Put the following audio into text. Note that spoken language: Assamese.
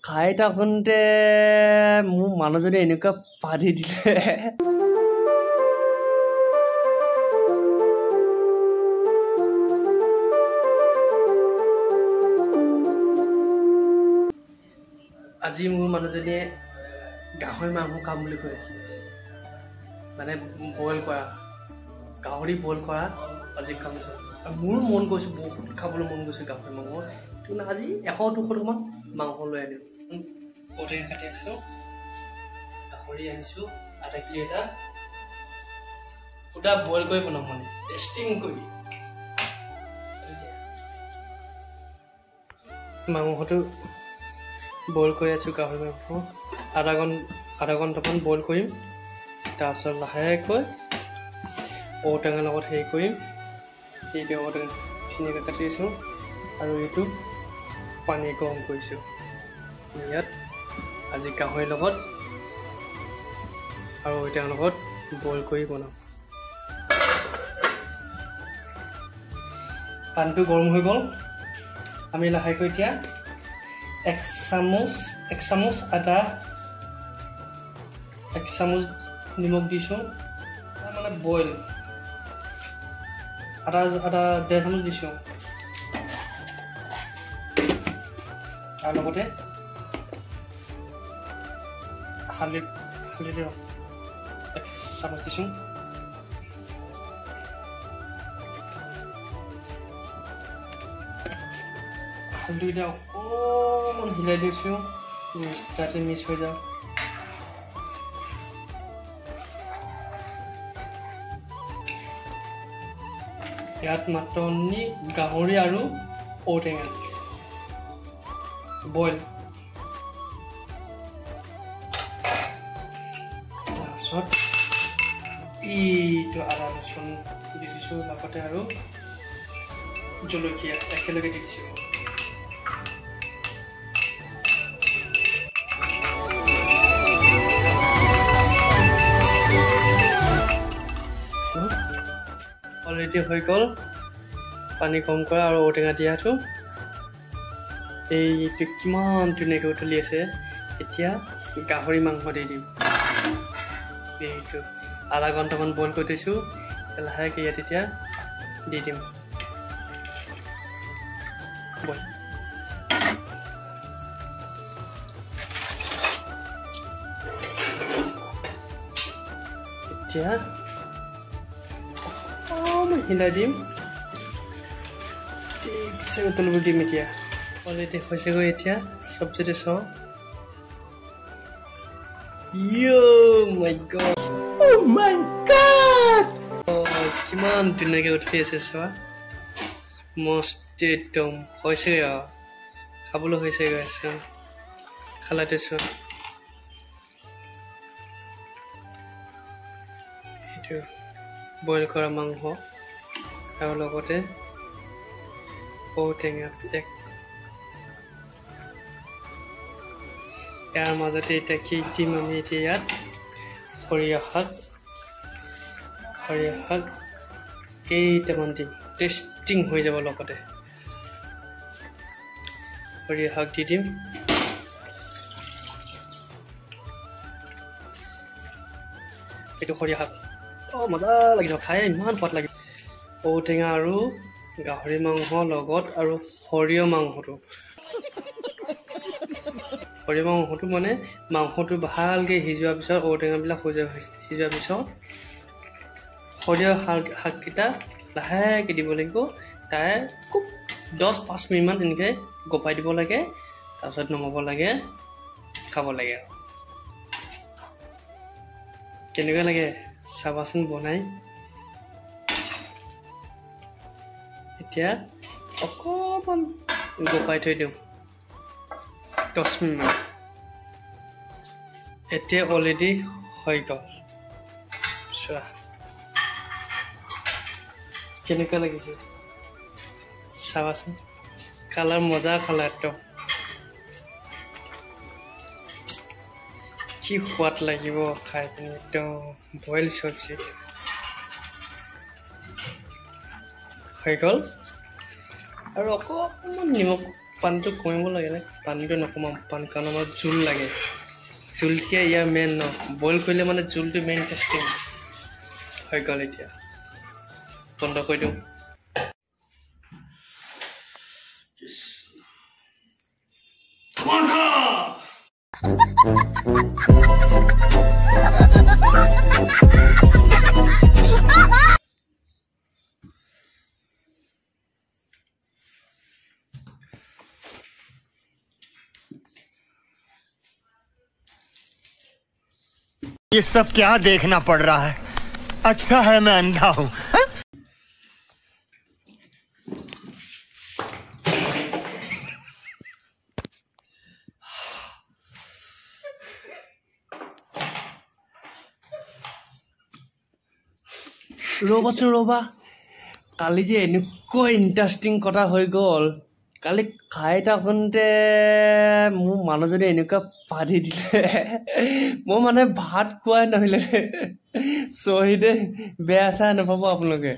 খাই থাকোঁতে মোৰ মানুহজনী এনেকুৱা পাতি দিলে। আজি মোৰ মানুহজনীয়ে গাহৰি মাংস খাম বুলি কৈ আছে, মানে বইল কৰা গাহৰি বইল কৰা আজি খাম। মোৰো মন গৈছে, বহুত খাবলৈ মন গৈছে গাহৰি মাংস। কিন্তু আজি 100-200 টকামান মাংস লৈ আনিম। ঔটেঙা কাটি আছোঁ, গাহৰি আনিছোঁ আধা কিলো এটা, গোটা বইল কৰি বনাম, মানে টেষ্টিং কৰি। মাংসটো বইল কৰি আছোঁ, গাহৰি মাংস আধা ঘণ্টামান বইল কৰিম। তাৰপিছত লাহেকৈ ঔটেঙাৰ লগত হেৰি কৰিম। এইটো ঔটেঙা ধুনীয়াকৈ কাটি আছোঁ আৰু এইটো পানী গৰম কৰিছোঁ। ইয়াত আজি গাহৰিৰ লগত আৰু ঔটেঙাৰ লগত বইল কৰি বনাম। পানীটো গৰম হৈ গ'ল। আমি লাহেকৈ এতিয়া এক চামুচ আদা, এক চামুচ নিমখ দিছোঁ, মানে বইল আদা আদা 1.5 চামুচ দিছোঁ। তাৰ লগতে হালধি 1 চামুচ দিছোঁ। হালধি এতিয়া অকণমান হিলাই দিছোঁ যাতে মিক্স হৈ যায়। ইয়াত মাত্ৰ অনলি গাহৰি আৰু ঔটেঙা বইল। তাৰপিছত এইটো আদা ৰচুন দি দিছোঁ, লগতে আৰু জলকীয়া একেলগে দি দিছোঁ। অলৰেডি হৈ গ'ল পানী কম কৰা আৰু ঔটেঙা দিয়াটো। এইটো কিমান ধুনীয়াকৈ উতলি আছে। এতিয়া গাহৰি মাংস দি দিম। এইটো আধা ঘণ্টামান বইল কৰি থৈছোঁ, লাহেকৈ ইয়াত এতিয়া দি দিম বইল। এতিয়া অকণমান হিলাই দিম, ঠিকছে উতলিব দিম। এতিয়া অলৰেডি হৈছেগৈ। এতিয়া চব্জিটো চাওঁ। কিমান ধুনীয়াকৈ উঠি আছে চোৱা, মস্ত একদম হৈছেগৈ আৰু খাবলৈ হৈছেগৈ। চোৱা খালাটো চোৱা, এইটো বইল কৰা মাংস আৰু লগতে ঔটেঙা এক। ইয়াৰ মাজতে এতিয়া কি দিম আমি? এতিয়া ইয়াত সৰিয়হ শাক কেইটামান দিম, টেষ্টিং হৈ যাব। লগতে সৰিয়হ শাক দি দিম। এইটো সৰিয়হ শাক মজা লাগিছে খাই, ইমান সোৱাদ লাগিব। ঔটেঙা আৰু গাহৰি মাংস লগত আৰু সৰিয়হ মাংসটো, সৰিয়হ মাংসটো মানে মাংসটো ভালকৈ সিজোৱাৰ পিছত ঔটেঙাবিলাক সিজোৱাৰ পিছত সৰিয়হ শাককেইটা লাহেকৈ দিব লাগিব। তাৰে খুব 10-5 মিনিটমান এনেকৈ গপাই দিব লাগে, তাৰপিছত নমাব লাগে, খাব লাগে। কেনেকুৱা লাগে চাবাচোন বনাই। এতিয়া অকণমান গপাই থৈ দিওঁ 10 মিনিটমান। এতিয়া অলৰেডি হৈ গ'ল। চোৱা কেনেকুৱা লাগিছে চাবাচোন, কালাৰ মজা কালাৰ একদম, কি সোৱাদ লাগিব খাই পিনি একদম বইল চব্জি। হৈ গ'ল। আৰু অকণমান নিমখ পানীটো কমিব লাগে নে পানীটো নকমাম, পানী কাৰণ আমাৰ জোল লাগে, জোলটোৱে ইয়াৰ মেইন ন। বইল কৰিলে মানে জোলটো মেইন টেষ্টিং হৈ গ'ল। এতিয়া বন্ধ কৰি দিওঁ। ये सब क्या देखना पड़ रहा है? अच्छा है मैं अंधा हूँ। ৰ'বাচোন ৰ'বা, কালি যে এনেকুৱা ইণ্টাৰেষ্টিং কথা হৈ গ'ল। কালি খাই থাকোঁতে মোৰ মানুহজনী এনেকুৱা পাতি দিলে, মই মানে ভাত খোৱাই নহ'লে। চৰি দেই, বেয়া চেয়া নাপাব আপোনালোকে।